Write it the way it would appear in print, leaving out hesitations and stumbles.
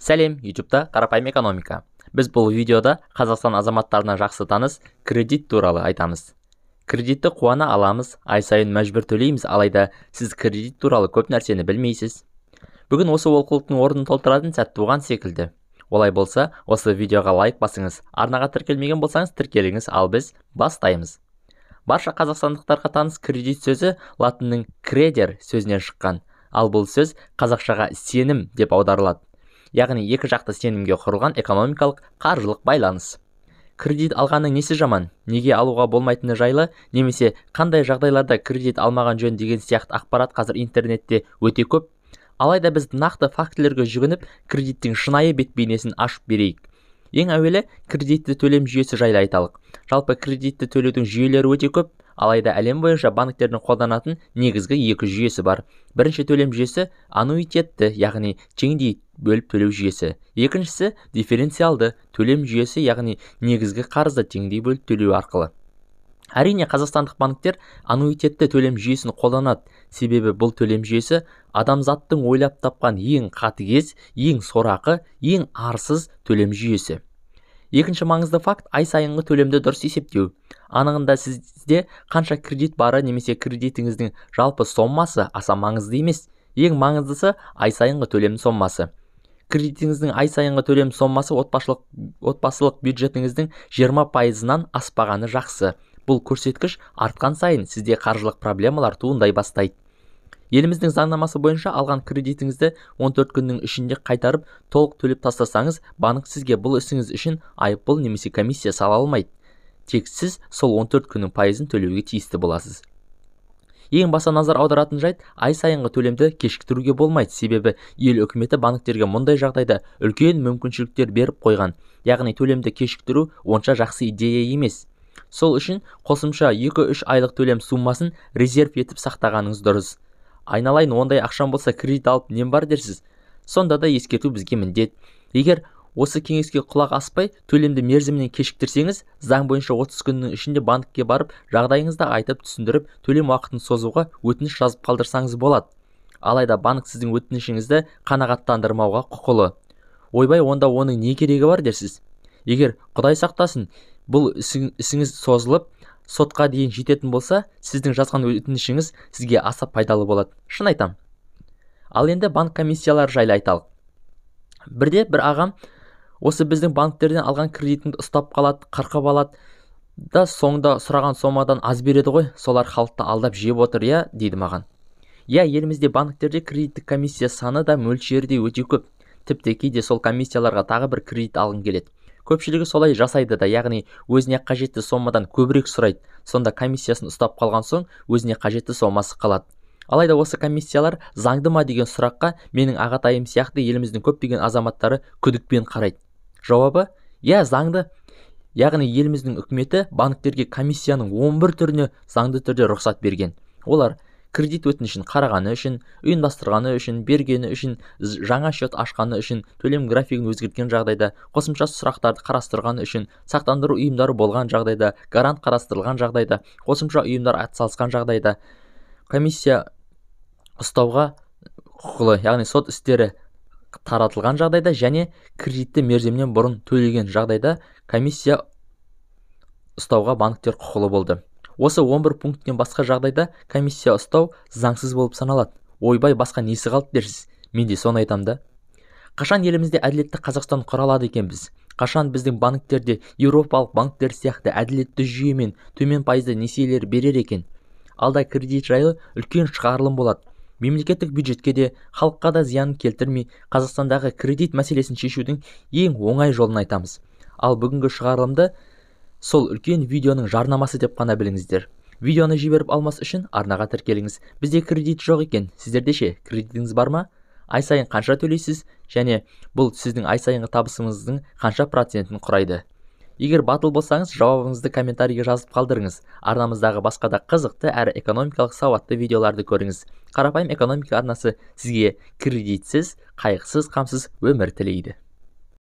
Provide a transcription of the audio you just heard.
Сәлем, YouTube'та Қарапайым экономика. Біз бұл видеода Қазақстан азаматтарына жақсы таныс кредит туралы айтамыз. Кредитті қуана аламыз, ай сайын мәжбүр төлейміз, алайда сіз кредит туралы көп нәрсені білмейсіз. Бүгін осы олқылықтың орнын толтыратын сәт туған секілді. Олай болса, осы видеоға лайк басыңыз, арнаға тіркелмеген болсаңыз тіркеліңіз, ал біз бастаймыз. Барша қазақстандықтарға таныс кредит сөзі латынның кредер сөзінен шыққан, ал бұл сөз қазақшаға сенім деп аударылады. Яғни екі жақты сенімге құрылған экономикалық қаржылық байланыс. Кредит алғанның несі жаман, неге алуға болмайтыны жайлы, немесе қандай жағдайларда кредит алмаған жөн деген сияқты ақпарат қазір интернетте өте көп. Алайда біз нақты фактілерге жүгініп, кредиттің шынайы бет бейнесін ашып берейік. Ең әуелі кредитті төлем жүйесі жайлы айталық. Жалпы кредитті төлеудің жүйелері өте көп, алайда әлем бойынша банктердің қолданатын негізгі екі жүйесі бар. Бірінші төлем жүйесі аннуитетті, яғни теңдей бөліп төлеу жүйесі. Екіншісі дифференциалды төлем жүйесі, яғни негізгі қарызды теңдей бөліп төлеу арқылы. Әрине, қазақстандық банктер аннуитетті төлем жүйесін қолданады, себебі бұл төлем жүйесі адамзаттың ойлап тапқан ең қатыгез, ең сорақы, ең арсыз төлем жүйесі. Екінші маңызды факт – ай сайынғы төлемді дұрыс есептеу. Анығында сізде қанша кредит бары немесе кредитіңіздің жалпы сомасы аса маңызды емес. Ең маңыздысы ай сайынғы төлем сомасы. Кредитіңіздің ай сайынғы төлем сомасы отбасылық бюджетіңіздің 20%-ынан аспағаны жақсы. Бұл көрсеткіш артқан сайын сізде қаржылық проблемалар туындай бастайды. Еліміздің заңнамасы бойынша алған кредитіңізді 14 күннің ішінде қайтарып, толық төлеп тастасаңыз, банк сізге бұл ісіңіз үшін айыппұл немесе комиссия сала алмайды. Тек сіз сол 14 күннің пайызын төлеуге тиісті боласыз. Ең баса назар аударатын жайт, ай сайынғы төлемді кешіктіруге болмайды, себебі ел үкіметі банктерге мұндай жағдайда үлкен мүмкіншіліктер беріп қойған. Яғни төлемді кешіктіру онша жақсы идея емес. Сол үшін қосымша 2-3 айлық төлем суммасын резерв етіп сақтағаныңыз дұрыс. Айналайын, ондай ақшам болса кредит алып нем бар дерсіз. Сонда да ескерту бізге міндет. Егер осы кеңеске құлақ аспай төлемді мерзімінен кешіктірсеңіз, заң бойынша 30 күннің ішінде банкке барып жағдайыңызды айтып түсіндіріп, төлем уақытын созуға өтініш жазып қалдырсаңыз болады. Алайда банк сіздің өтінішіңізді қанағаттандырмауға құқылы. Ойбай, онда оның не керегі бар дерсіз. Егер Құдай сақтасын, бұл ісіңіз созылып, сотқа дейін жететін болса, сіздің жазған өтінішіңіз сізге аса пайдалы болады. Шын айтам. Ал енді банк комиссиялары жайлы айталық. Бірде бір ағам осы біздің банктерден алған кредитіңді ұстап қалады, қырқып алады да, соңында сұраған сомадан аз береді ғой, солар халықты алдап жеп отыр, иә, дейді маған. Иә, елімізде банктерде кредиттік комиссия саны да мөлшері де өте көп. Тіпті кейде сол комиссияларға тағы бір кредит алғың келеді. Көпшілігі солай жасайды да, яғни өзіне қажетті сомадан көбірек сұрайды. Сонда комиссиясын ұстап қалған соң өзіне қажетті сомасы қалады. Алайда осы комиссиялар заңды ма деген сұраққа менің ағатайым сияқты еліміздің көптеген азаматтары күдікпен қарайды. Жауабы: иә, заңды. Яғни еліміздің үкіметі банктерге комиссияның 11 түріне заңды түрде рұқсат берген. Олар кредит өтінішін қарағаны үшін, ұйымдастырғаны үшін, бергені үшін, жаңа счет ашқаны үшін, төлем графигін өзгерткен жағдайда, қосымша сұрақтарды қарастырғаны үшін, сақтандыру ұйымдары болған жағдайда, гарант қарастырылған жағдайда, қосымша ұйымдар атсалысқан жағдайда комиссия ұстауға құқылы, яғни сот істері таратылған жағдайда және кредитті мерзімінен бұрын төлеген жағдайда комиссия ұстауға банктер құқылы болды. Осы 11 пункттен басқа жағдайда комиссия ұстау заңсыз болып саналады. Ойбай, басқа несі қалды дерсіз. Мен де соны айтам да. Қашан елімізде әділетті Қазақстан құра алады екенбіз? Қашан біздің банктерде еуропалық банктер сияқты әділетті жүйемен төмен пайызды несиелер берер екен? Алда кредит жайлы үлкен шығарылым болады. Мемлекеттік бюджетке де, халыққа да зиян келтірмей, Қазақстандағы кредит мәселесін шешудің ең оңай жолын айтамыз. Ал бүгінгі шығарылымды сол үлкен видеоның жарнамасы деп қана біліңіздер. Видеоны жіберіп алмас үшін арнаға тіркеліңіз. Бізде кредит жоқ екен, сіздерде ше, кредитіңіз бар ма? Ай сайын қанша төлейсіз? Және бұл сіздің ай сайынғы табысыңыздың қанша процентін құрайды? Егер батыл болсаңыз, жауабыңызды комментарийге жазып қалдырыңыз. Арнамыздағы басқа да қызықты әрі экономикалық сауатты видеоларды көріңіз. Қарапайым экономика арнасы сізге кредитсіз, қайғысыз, қамсыз өмір тілейді.